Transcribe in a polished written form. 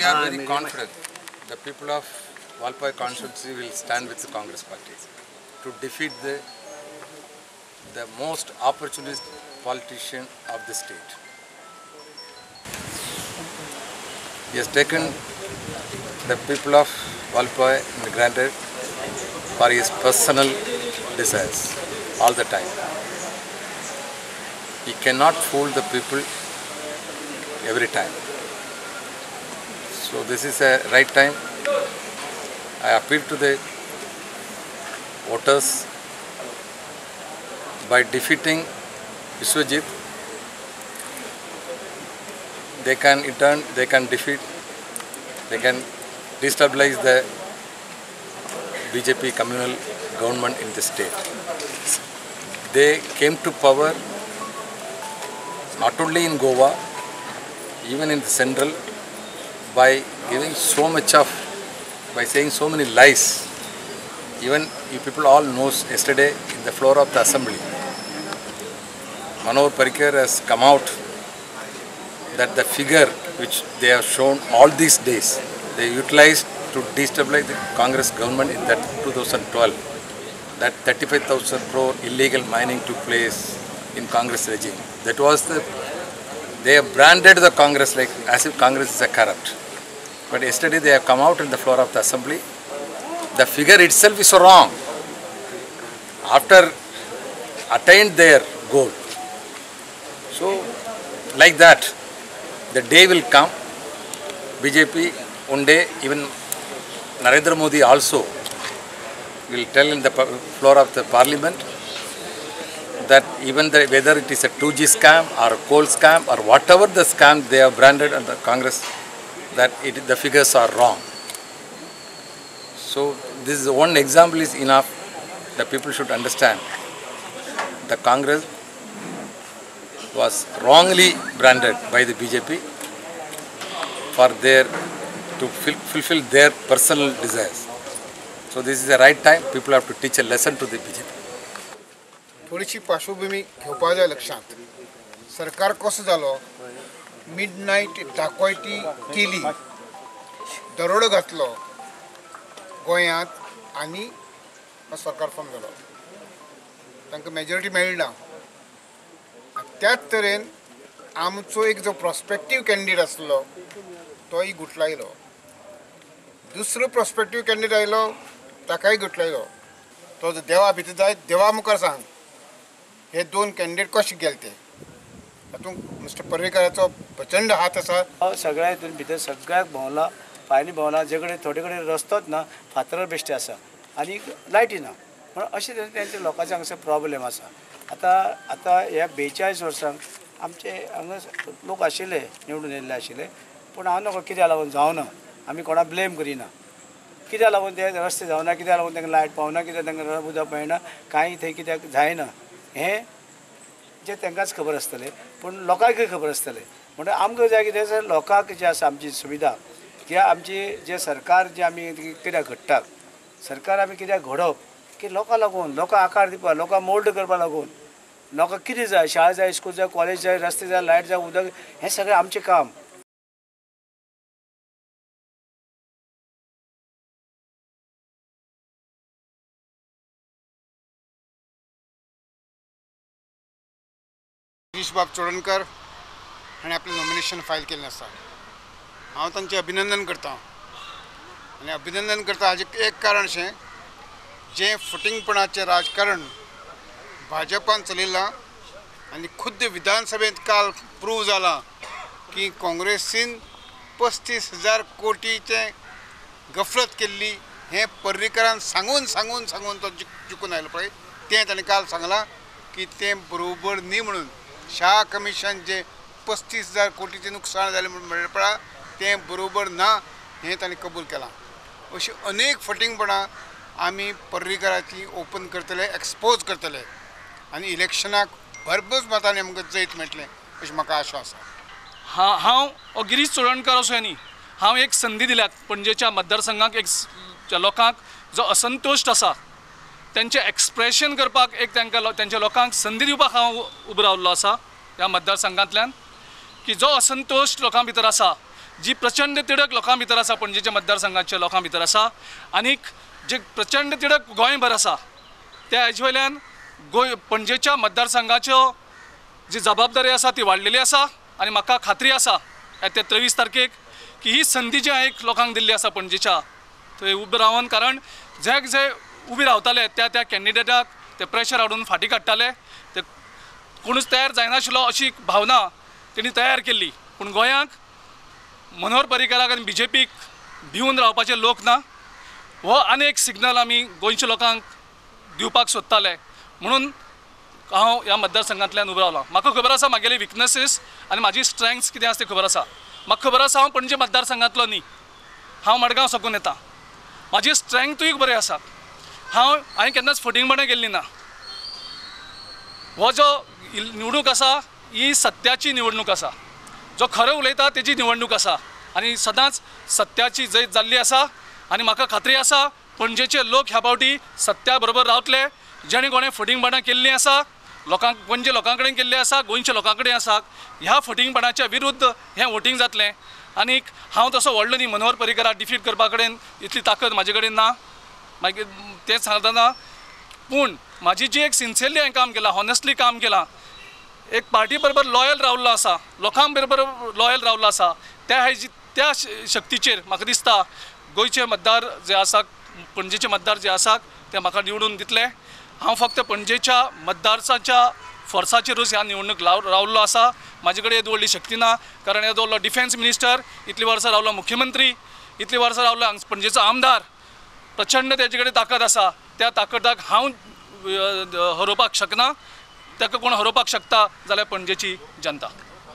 We are very confident the people of Valpoi constituency will stand with the Congress party to defeat the most opportunist politician of the state. He has taken the people of Valpoi in granted for his personal desires all the time. He cannot fool the people every time. So this is a right time. I appeal to the voters by defeating Vishwajit, they can in turn, they can defeat, they can destabilize the BJP communal government in the state. They came to power not only in Goa, even in the central, by giving so much of, by saying so many lies. Even you people all knows yesterday in the floor of the assembly, Manohar Parrikar has come out that the figure which they have shown all these days, they utilized to destabilize the Congress government in that 2012, that 35,000 crore illegal mining took place in Congress regime. That was the, they have branded the Congress like as if Congress is a corrupt. But yesterday they have come out in the floor of the assembly. The figure itself is wrong. After attained their goal. So, like that, the day will come, BJP one day, even Narendra Modi also will tell in the floor of the parliament that even the, whether it is a 2G scam or a coal scam or whatever the scam they have branded on the Congress, that it, the figures are wrong. So this is one example is enough. The people should understand the Congress was wrongly branded by the BJP for their, to fulfill their personal desires. So this is the right time. People have to teach a lesson to the BJP. थोडीशी पार्श्वभूमी घेवपा जाय लक्षांत. सरकार कसो जालो, midnight दाकोयटी केली, दरोडो घातलो गोंयांत आनी सरकार फॉर्म जालो. तांकां मेजॉरिटी मेळ्ळी ना. त्याच तरेन आमचो एक जो प्रोस्पेक्टीव कॅन्डिडेट आसलो तोय गुटलायलो, दुसरो प्रोस्पेक्टीव कॅन्डिडेट आयलो ताकाय गुटलायलो. तो जो देवा भितर जाय देवा मुखार सांग हे दोन कॅन्डिडेट कशे गेले ते. तातूंत मिस्टर पर्रीकराचो प्रचंड हात आसा. सगळ्या हितून भितर सगळ्याक भोंवला, पांयांनी भोंवला, जे कडेन थोडे कडेन रस्तोच ना, फातर बेश्टे आसा आनी लायटी ना. म्हण अशें तरेन तेंच्या लोकांचे हांगासर प्रॉब्लेम आसा. आतां आतां ह्या 42 वर्सांक आमचे हांगा लोक आशिल्ले, निवडून येयल्ले आशिल्ले, पूण हांव नको कित्याक लागून जावना, आमी कोणाक ब्लेम करिना. कित्याक लागून ते रस्ते जावना, कित्याक लागून तांकां लायट पावना, कित्याक तांकां उदक मेळना, कांय थंय कित्याक जायना, हें जें तांकांच खबर आसतलें, पूण लोकांकय खबर आसतलें. म्हणटकीर आमकां जाय कितें जाल्यार लोकांक जें आसा आमची सुविधा किंवा आमची जें सरकार जें आमी कित्याक घडटात, सरकार आमी कित्याक घडोवप की लोकां लागून, लोकांक आकार दिवपाक, लोकांक मोल्ड करपाक लागून, लोकांक कितें जाय, शाळा जाय, स्कूल जाय, कॉलेज जाय, रस्ते जाय, लायट जाय, उदक, हें सगळें आमचें काम. गिरीशबाब चोडणकर हाणें आपलें नॉमिनेशन फायल केल्लें आसा. हांव तांचें अभिनंदन करता आनी अभिनंदन करता हाजें एक कारण अशें, जें फटींगपणाचें राजकारण भाजपान चलयलां आनी खुद्द विधानसभेंत काल प्रूव जालां की काँग्रेसीन 35,000 कोटीचें गफलत केल्ली हें पर्रीकरान सांगून सांगून सांगून तो जिखून आयलो पळय, तें ताणें काल सांगलां की तें बरोबर न्ही म्हणून. शाह कमिशन जे 35,000 कोटीचें नुकसान जालें म्हणून म्हणलें पळय तें बरोबर ना हें ताणें कबूल केलां. अशीं अनेक फटींगपणां आमी पर्रीकराची ओपन करतले, एक्सपोज करतले आनी इलेक्शनाक भरभोस मतांनी आमकां जैत मेळटलें अशी म्हाका आशा आसा. हांव गिरीश चोडणकर असो न्ही, हांव एक संदी दिल्यात पणजेच्या मतदारसंघाक, एक लोकांक जो असंतोश्ट आसा तेंचें एक्सप्रेशन करपाक एक तांकां तेंच्या लोकांक संदी दिवपाक हांव उबो रावल्लो आसा ह्या मतदारसंघांतल्यान, की जो असंतोश लोकां भितर आसा, जी प्रचंड तिडक लोकां भितर आसा, पणजेच्या मतदारसंघाच्या लोकां भितर आसा आनीक जे प्रचंड तिडक गोंयभर आसा त्या हेजे वयल्यान गोंय पणजेच्या मतदारसंघाच्यो जी जबाबदारी आसा ती वाडलेली आसा आनी म्हाका खात्री आसा येत्या 23 तारखेक की ही संदी जी हांवें लोकांक दिल्ली आसा पणजेच्या थंय उबे रावन, कारण जे जे उबे रावताले त्या त्या कॅन्डिडेटाक ते प्रेशर हाडून फाटीं काडटाले, ते कोणूच तयार जायनाशिल्लो अशी भावना तेणी तयार केल्ली. पूण गोंयांक मनोहर पर्रीकाराक आनी बीजेपीक भिवन रावपाचे लोक ना, हो आनी एक सिग्नल आमी गोंयच्या लोकांक दिवपाक सोदताले म्हणून हांव ह्या मतदारसंघांतल्यान उबो रावला. म्हाका खबर आसा म्हागेली विकनसीस आनी म्हाजी स्ट्रेंग्थ्स कितें आसा तें खबर आसा. म्हाका खबर आसा हांव पणजे मतदारसंघांतलो न्ही, हांव मडगांव साकून येता. म्हाजी स्ट्रेंथूय बरी आसा, हांवें केन्नाच फटींगपणां केल्ली ना. हो जो निवडणूक आसा ही सत्याची निवडणूक आसा, जो खरें उलयता तेजी निवडणूक आसा आनी सदांच सत्याची जैत जाल्ली आसा आनी म्हाका खात्री आसा पणजेचे लोक ह्या फावटी सत्या बरोबर रावतले. जेणे कोणें फटींगपणां केल्लीं आसा लोकांक, पणजे लोकां कडेन केल्लें आसा, गोंयच्या लोकां कडेन आसा, ह्या फटींगपणाच्या विरुद्ध हें वोटींग जातलें. आनीक हांव तसो व्हडलो न्ही, मनोहर पर्रीकाराक डिफीट करपा कडेन इतली ताकद म्हाजे कडेन ना, मागीर तें सांगतना, पूण म्हाजी जी एक सिन्सियरली हांवें काम केलां, हॉनेस्टली काम केलां, एक पार्टी बरोबर लॉयल रावल्लो आसा, लोकां बरोबर लॉयल रावल्लो आसा, त्या हेजी त्या शक्तीचेर म्हाका दिसता गोंयचे मतदार जे आसा, पणजेचे मतदार जे आसात ते म्हाका निवडून दितले. हांव फक्त पणजेच्या मतदारसाच्या फोर्साचेरूच ह्या निवडणूक रावल्लो आसा. म्हाजे कडेन येदी व्हडली शक्ती ना, कारण येदो व्हडलो डिफेन्स मिनिस्टर, इतलीं वर्सां रावलो मुख्यमंत्री, इतलीं वर्सां रावलो पणजेचो आमदार, प्रचंड तेजे कडेन ताकद आसा. त्या ताकदाक हांव हरोवपाक शकना, ताका कोण हरोवपाक शकता जाल्यार पणजेची जनता.